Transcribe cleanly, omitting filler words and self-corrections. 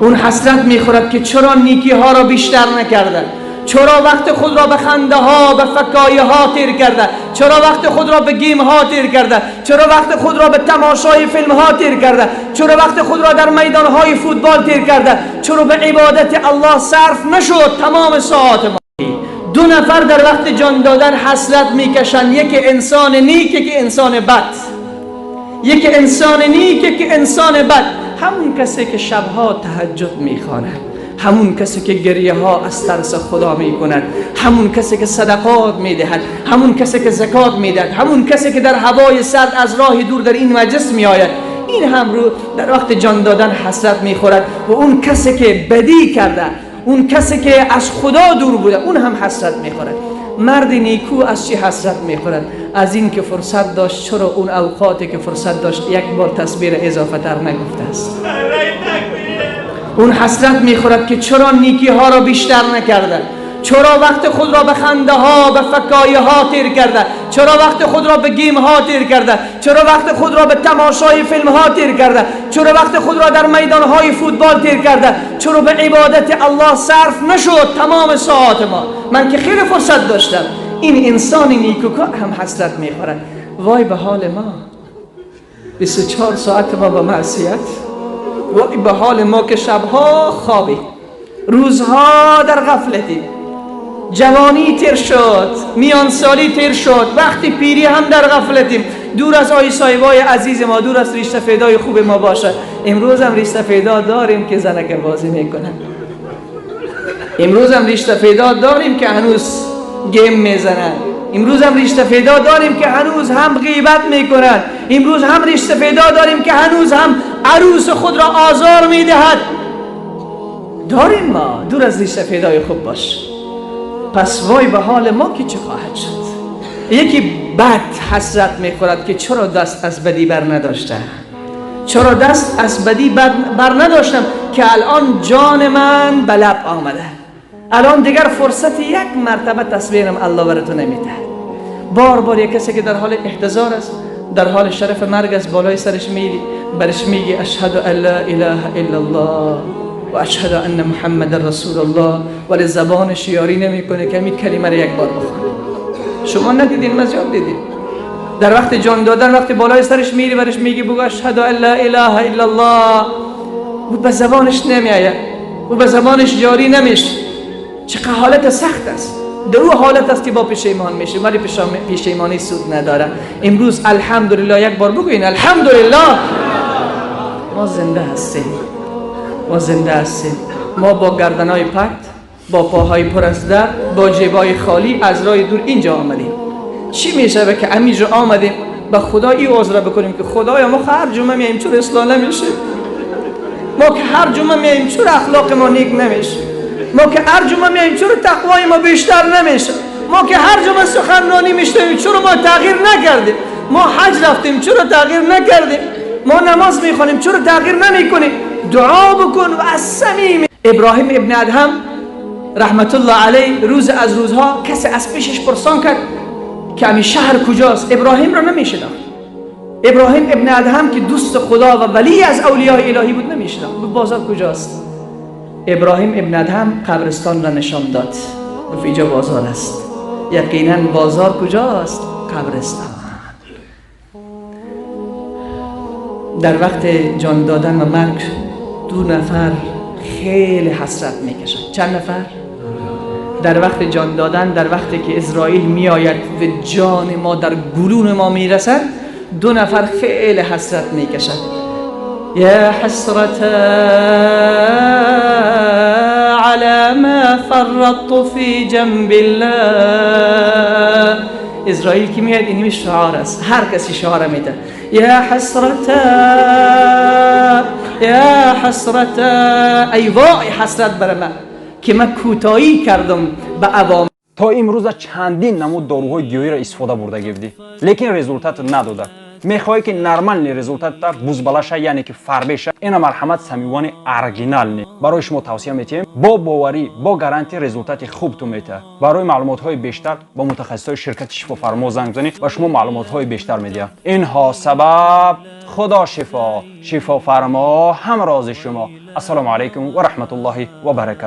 اون حسرت میخورد که چرا نیکی ها را بیشتر نکرده، چرا وقت خود را به خنده ها، به فکایه ها تیر کرده، چرا وقت خود را به گیم ها تیر کرده، چرا وقت خود را به تماشای فیلم ها تیر کرده، چرا وقت خود را در میدان های فوتبال تیر کرده، چرا به عبادت الله صرف نشد تمام ساعات ما. دو نفر در وقت جان دادن حسرت میکشند، یکی انسان نیک، یکی انسان بد. یکی انسان نیک، یکی انسان بد. همون کسی که شبها تهجد میخواند، همون کسی که گریه ها از ترس خدا میکند، همون کسی که صدقات میدهد، همون کسی که زکات میدهد، همون کسی که در هوای سرد از راه دور در این مجلس میآید، این هم رو در وقت جان دادن حسرت میخورد. و اون کسی که بدی کرده، اون کسی که از خدا دور بوده، اون هم حسرت میخورد. مرد نیکو از چی حسرت میخورد؟ از این که فرصت داشت، چرا اون اوقاتی که فرصت داشت یک بار تسبیح اضافه تر نگفته است. اون حسرت میخورد که چرا نیکی ها را بیشتر نکرده، چرا وقت خود را به خنده ها، به فکایه ها تیر کرده، چرا وقت خود را به گیم ها تیر کرده، چرا وقت خود را به تماشای فیلم ها تیر کرده، چرا وقت خود را در میدان های فوتبال تیر کرده، چرا به عبادت الله صرف نشد تمام ساعات ما. من که خیلی فرصت داشتم. این انسان نیکوکار هم حسرت میخورد. وای به حال ما، 24 ساعت ما با معصیت. وای به حال ما که شبها خوابی، روزها در غفلتی. جوانی تیر شد، میان سالی تیر شد، وقتی پیری هم در غفلتیم. دور از آی صاحبای عزیز ما، دور از ریش سفیدای خوب ما باشد. امروز هم ریش سفیدا داریم که زنک بازی میکنن، امروز هم ریش سفیدا داریم که هنوز game میزنن، امروز هم ریش سفیدا داریم که هنوز هم غیبت میکنن، امروز هم ریش سفیدا داریم که هنوز هم عروس خود را آزار میدهد. داریم ما. دور از ریش سفیدای خوب باش. پس وای به حال ما که چه خواهد شد. یکی بد حسرت میخورد که چرا دست از بدی بر نداشتم، چرا دست از بدی بر نداشتم که الان جان من به لب آمده، الان دیگر فرصت یک مرتبه تسبیحم الله بر تو نمیده. بار بار یک کسی که در حال احتضار است، در حال شرف مرگ است، بالای سرش میری، برش میگی اشهد ان لا اله الا الله و اشهد ان محمد رسول الله، ولی زبانش یاری نمیکنه که همین کلمه رو یک بار بخونه. شما ندیدین، من زیاد دیدیم. در وقت جان دادن، وقتی بالای سرش میری، برش میگی بگو اشهد ان لا اله الا الله، او به زبانش نمیآید، او به زبانش جاری نمیشه. چقدر حالت سخت است. در او حالت است که با پشیمان میشه، ولی پشیمانی سود نداره. امروز الحمدلله، یک بار بگوین الحمدلله، ما زنده هستیم، ما زنده هستیم. ما با گردنای پت، با پاهای پر از درد، با جیبای خالی از راه دور اینجا آمدیم. چی میشه که امیجا آمدیم به خدا ای عذر بکنیم که خدایا ما هر جمعه میایم چرا اصلاح نمیشه؟ ما که هر جمعه میایم چرا اخلاق ما نیک نمیشه؟ ما که هر جمعه میایم چرا تقوای ما بیشتر نمیشه؟ ما که هر جمعه سخنرانی میشنویم چرا ما تغییر نکردیم؟ ما حج رفتیم چرا تغییر نکردیم؟ ما نماز میخوانیم چرا تغییر نمیکنیم؟ دعا بکن و از صمیم. ابراهیم ابن ادهم رحمت الله علیه روز از روزها کسی از پیشش پرسان کرد که امی شهر کجاست؟ ابراهیم را نمیشناخت. ابراهیم ابن ادهم که دوست خدا و ولی از اولیاء الهی بود نمیشناخت. بازار کجاست؟ ابراهیم ابن ادهم قبرستان را نشان داد، گفت اینجا بازار است. یقینا بازار کجاست؟ قبرستان. در وقت جان دادن و مرگ دو نفر خیلی حسرت میکشند. چند نفر؟ در وقت جان دادن، در وقتی که اسرائیل میآید و جان ما در گلون ما میرسد، دو نفر خیلی حسرت میکشند. یا حسرت على ما فرطت فی جنب الله. اسرائیل که میاد اینمی شعار است، هر کسی شعار میده. یا حسرت، یا حسرت، ای وای حسرت بر من که من کوتاهی کردم به عوام. То имрӯза чандин намуд доруҳои гиёҳиро истифода бурда гирдӣ, лекин результат надода. Мехоҳӣ, ки нормальный результат бузбалаша, яъне ки фарбеша, ина марҳамат, Самивони оригинальный барои шумо тавсия метиҳем. Бо боварӣ, бо гарантия результати хуб ту метиҳад. Барои маълумотҳои бештар бо мутахассисои ширкати Шифофармо занг занед ва шумо маълумотҳои бештар медиҳад. Инҳо сабаб, Худо шифо, Шифофармо ҳамрози шумо. Ассалому алайкум ва раҳматуллоҳи ва баракату.